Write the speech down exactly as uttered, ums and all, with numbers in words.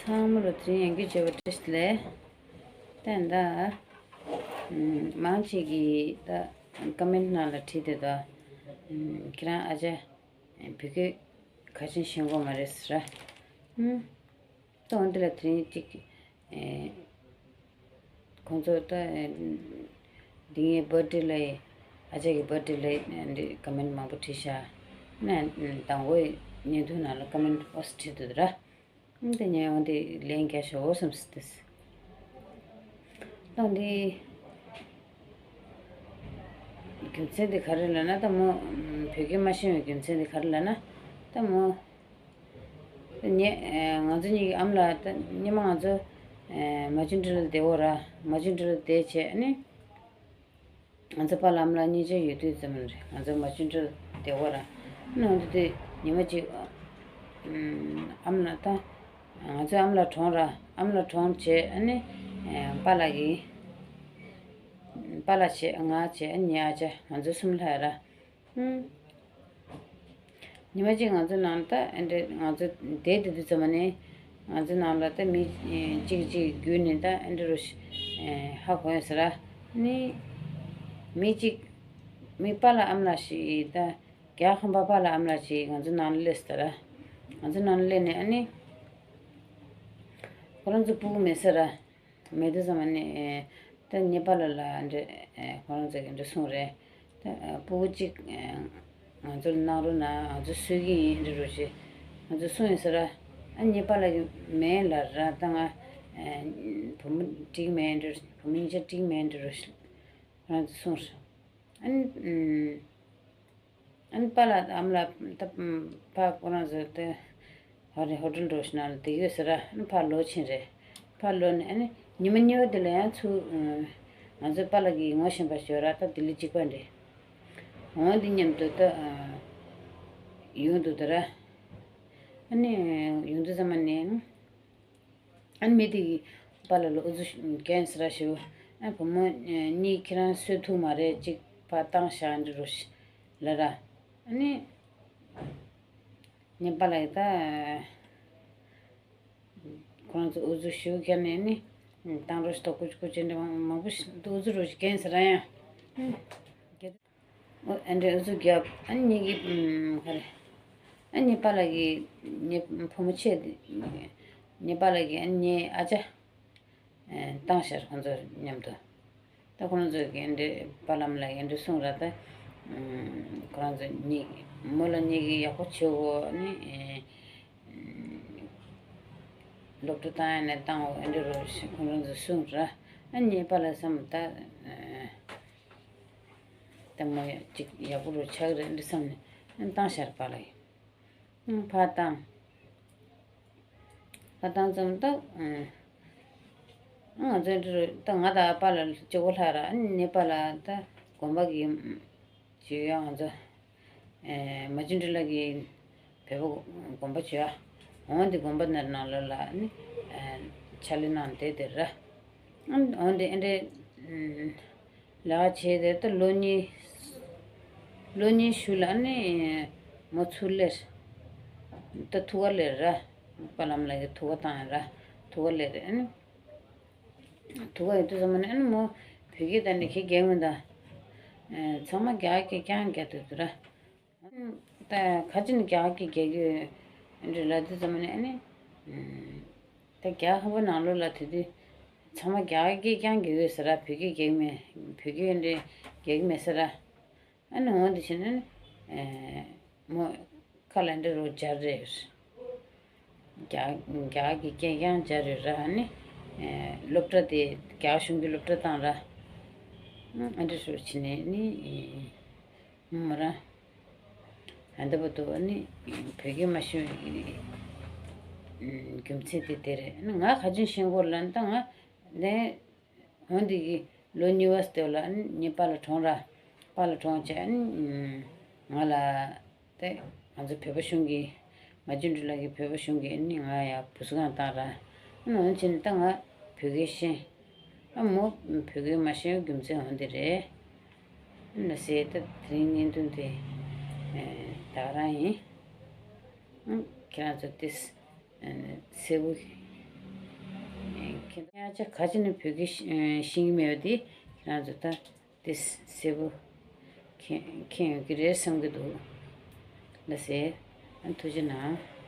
ཚང་མ་ལ་དུས་ཡིན་གྱི་བརྗོད་པ་བཀྲ་ཤིས་བདེ་ལེགས། ད་ད་མང་ཆེ་གི་ད་ཀ་མེན་ནང་ལ་བྲིས་ཏེ་ད་ཁྱེད་རང་ཨ་ཅག་བོད་སྐད་ག་ཅན་ཤེས་གོ་མ་རེད་ཟེར། ད་འོན་ཏེ་ལ་དེ་རིང་གཅིག་ཁོང་ཚོ་ད་འདི་ངའི་བར་ཌེ་ལ་ཨ་ཅག་གི་བར་ཌེ་ལ་འདི་ཀ་མེན་མང་པོ་བྲིས་ཤག་ན། དང་པོའི་བརྙན་ཐུང་ནང་ལ་ཀ་མེན་ཨོ་སི་བྲིས་འདུག་ར། དེ་ཉན་འོང་དེ་ལན་རྒྱག་ཤོག་འོ་བསམ་སྲིད་དེ། ད་འདི་རྒྱུ་མཚན་དེ་ག་རེ་ལབ་ན་ད་མོ་བོད་སྐད་མ་ཤེས་པའི་རྒྱུ་མཚན་དེ་ག་རེ་ལབ་ན་ད་མོ་ངེད་ང་ཚོ་གཉིས་ཀྱི་ཨ་མ་ལགས་ད་སྔོན་མ་ང་ཚོ་མ་ཇུན་ཊི་ལ་བསྡད་འོ་ར། མ་ཇུན་ཊི་ལ་བསྡད་བྱས་ཨ་ནི། ང་ཚོ་པཱ་ལགས་ཨ་མ་ལགས་གཉིས་ཆ་ཡོད་དུས་ཙམ་རེད། ང་ཚོ་མ་ཇུན་ཊི་ལ་བསྡད་འོ་ར། ནང་དུ་དེ་ཉི་མ་གཅིག་ཨམ་ལགས་ད་ང་ཚོ་ཨམ་ལགས་གྲོངས་ར། ཨམ་ལགས་གྲོངས་བྱས་ཨ་ནི་པཱ་ལགས་ཀྱིས་པཱ་ལགས་བྱས་ང་བྱས་ཨ་ནི་ཨ་ཅག་ང་ཚོ་གསུམ་ལྷག་ར། ཨུམ། ཉི་མ་གཅིག་ང་ཚོ་ནང་ད་ཨེ་འདྲ་ང་ཚོ་བསྡད་དེ་དུས་ཙམ་ནས་ང་ཚོ་ནང་ལ་ད་མི་གཅིག་གཅིག་བརྒྱུད་ནས་ད་ཨེ་འདྲ་རུ་ཧ་གོ་ཡོད་ཟེར་ར། ནི་མི་གཅིག་མི་པཱ་ལགས་ཨམ་ལགས་ཤིག་ད་རྒྱ་ཁམས་པ་པཱ་ལགས་ཨམ་ལགས་ཤིག་ང་ཚོ་ནང་ལ་སླེབས་ཟེར་ར། ང་ཚོ་ནང་ལ་སླེབས་ནས་ཨ་ནི་ཁོ་རང་ཚོ་སྤུ་གུ་མེད་ཟེར་ར། མེད་དུས་ཙམ་ནས་ད་ངའི་པཱ་ལགས་ལ་འདྲ་ཁོ་རང་ཚོ་གིས་འདྲ་གསུངས་རེད། ད་སྤུ་གུ་གཅིག་ང་ཚོར་གནང་རོགས་གནང་། ང་ཚོ་གསོ་གི་ཡིན་འདྲ་རོ་ཞེས་ང་ཚོ་གསུངས་ཡིན་ཟེར་ར། ཨ་ངའི་པཱ་ལགས་ཀྱིས་མེད་ལབ་ར། ད་ང་བུ་མོ་འགྲིག་མེད་འདྲ། བུ་མོ་གཉིས་ཆ་འགྲིག་མེད་འདྲ་རོ་ཞེས་ཁོ་རང་ཚོ་གསུངས་རེད། ཨ་ནི། ཨ་ནི་པཱ་ལགས་ཨམ་ལགས་ད་ཕ་ཁོ་རང་ཚོ་དེ་ཧོ་རེ་ཧོ་ཊེལ་འགྲོ་ཞིག་ནང་ལ་བསྡད་ཡོད་ཟེར་ར། ཨ་ནི་ཕར་ལོག་ཕྱིན་རེད། ཕར་ལོག་ནས་ཨ་ནི་ཉི་མ་གཉིས་པ་དེ་ལ་ཡང་ཚུར་ང་ཚོའི་པཱ་ལགས་ཀྱིས་ངོ་ཤེས་པ་ཞིག་ཡོད་ར། ད་ལྡི་ལི་གཅིག་པ་འདྲ། འོ་འདི་མཉམ་དུ་ད་ཡོང་འདུག་ད་ར། ཨ་ནི་ཡོང་དུས་ཙམ་ནས། ཨ་ནི་མི་དེ་གིས་པཱ་ལགས་ལ་ཨུ་ཚུགས་རྒྱག་ཟེར་ར་ཞུ། ཨ་བུ་མོ་གཉིས་ཁྱེད་རང་གསོད་ཐུབ་མ་རེད། གཅིག་ཕར་བཏང་བཞག་འདྲ་རོ་ཞེས་ལབ་ར། ཨ་ནི་ངའི་པཱ་ལགས་ད་ཁོ་རང་ཚོ་ཨུ་ཚུགས་ཞུ་མཁན་ནས་ནི་བཏང་རོགས་ཞེས་ད་ཀུ་ཅི་ཀུ་ཅི་འདྲ་མང་པོ་ཞིག་ཨུ་ཚུགས་རོ་ཞེས་རྒྱག་ཟེར་ར་ཡང་། ཨོ་ཨ་འདྲས་ཨུ་ཚུགས་རྒྱབ། ཨ་ནི་ངེད་ཀྱི་ཨམ་ག་རེ། ཨ་ངའི་པཱ་ལགས་ཀྱིས་ངའི་བུ་མོ་ཆེ་དེ་ངའི་པཱ་ལགས་ཀྱིས་ཨ་ངའི་ཨ་ཅག་ཨེ་བཏང་ཤར་ཁོང་ཚོ་མཉམ་དུ། ད་ཁོང་ཚོ་གིས་ཨ་འདྲས་པཱ་ལགས་ཨམ་ལགས་ཀྱིས་ཨ་འདྲས་གསུངས་ར། ད་ཁོ་རང་ཚོ་གཉིས་མོ་ལ་གཉིས་ཀྱིས་ཡག་པོ་བྱེད་དགོས། ཨ་ནི་ཨེ་སློབ་གྲྭ་བཏང་ཡ་ནས་བཏང་འོ་ཨ་འདྲས་རོ་ཞེས་ཁོང་རང་ཚོ་གསུངས་ར། ཨ་ངའི་པཱ་ལགས་བསམ་ད། ལྟད་མོ་ཡ་གཅིག་ཡག་པོ་རུ་ཆགས་རེད་འདི་བསམ་ནས་བཏང་ཤར་པཱ་ལགས་ཡིན། ཕར་བཏང་། ཕར་བཏང་ཙམ་ད། ང་ཚོ་འདི་རུ་ད་ང་དང་པཱ་ལགས་གཅིག་པོ་ལྷག་ར། ཨ་ནི་པཱ་ལགས་ད་དགོན་པ་གི་བྱེད་ཡ་ང་ཚོ་མ་བྱུང་འདྲི་ལགས་ཀྱི་བོད་པ་དགོན་པ་བྱེད་ཡ། འོང་འདི་དགོན་པ་ནར་ནང་ལོགས་ལ་ཨ་ནི་ཕྱག་ལས་གནང་བསྡད་དེ་ར། འོན་ཏེ་ཨེ་འདྲའི་ལས་ཀ་བྱས་ཏེ་ད་ལོ་གཉིས། ལོ་གཉིས་ཤུལ་ལ་ནི་མོ་ཚུར་སླེབས། ད་ཐུག་ག་སླེབས་ར། པཱ་ལགས་ལ་ཡི་ཐུག་ག་བཏང་ཡ་ར། ཐུག་ག་སླེབས་རེད། ཨ་ནི་ཐུག་ག་ཡོད་དུས་ཙམ་ནས་ཨ་ནི་མོ་བོད་སྐད་ད་ནི་ཁྱེད་རྒྱག་མི་ད། ཚང་མ་རྒྱ་སྐད་རྐྱང་རྒྱག་དུས་དུ་ར། ད་ཁ་ཅིག་ནི་རྒྱ་སྐད་རྒྱག་གི་ཡོད་འདྲ་ལབ་དུས་ཙམ་ནས་ཨ་ནི། ད་རྒྱ་ཧམ་པ་ནང་ལོགས་ལ་དེ་དུས་ཚང་མ་རྒྱ་སྐད་རྐྱང་རྒྱག་ཡོད་ཟེར་ར། བོད་སྐད་རྒྱག་མེད། བོད་སྐད་འདྲ་རྒྱག་མེད་ཟེར་ར། ཨ་ནི་འོང་དུ་ཕྱིན་ནས་མོ་ཁ་ལ་འདྲ་རོ་སྦྱར་རེད། རྒྱ་རྒྱ་གི་སྐད་རྐྱང་སྦྱར་རེད་ར། ཨ་ནི་སློབ་གྲྭ་དེ་རྒྱ་གཞུང་གི་སློབ་གྲྭ་བཏང་ར། ཨ་འདྲ་རོ་ཕྱིན་ནས་ནི། མོ་རང་། ཨ་འདི་བར་དུ་ནི་བོད་སྐད་མ་ཤེས་པའི་རྒྱུ་མཚན་དེ་དེ་རེད། ང་ཁ་ཅིག་ཤེས་སྐོར་ལ་ད་ང་ནས་འོན་ཏེ་གི་ལོ་གཉིས་པ་སྟེ་ལ་ངའི་པཱ་ལགས་གྲོངས་ར། པཱ་ལགས་གྲོངས་བྱས་ང་ལ་དེ་ང་ཚོ་བོད་པ་གཞུང་གི་མ་བྱུང་འདྲི་ལགས་ཀྱི་བོད་པ་གཞུང་གིས་ནི་ང་ཡ་བུ་གསོ་ཁང་བཏང་ར། འོན་ཕྱིན་ད་ང་བོད་སྐད་ཤེས། ཨ་མོ་བོད་སྐད་མ་ཤེས་རྒྱུ་མཚན་འོ་འདི་རེད། ཨ་ཟེར་ད་དེ་རིང་བརྙན་ཐུང་དེ་ད་ག་རང་ཡིན། ཨ་ཁྱེད་རང་ཚོ་ཏིས་གསལ་པོ་ ཁྱེད་ཡང་ཅག་ག་ཅི་ནས་བོད་སྐད་ཤེས་ཤེས་ཀྱི་མེད་པ་འདི་ཁྱེད་རང་ཚོ་ད་དེ་གསལ་པོ་མཁྱེན་མཁྱེན་ཡོད་ཀྱི་རེད་བསམ་གྱི་འདུག་ལ་ཟེར། ཨ་ཐུགས་རྗེ་གནང་།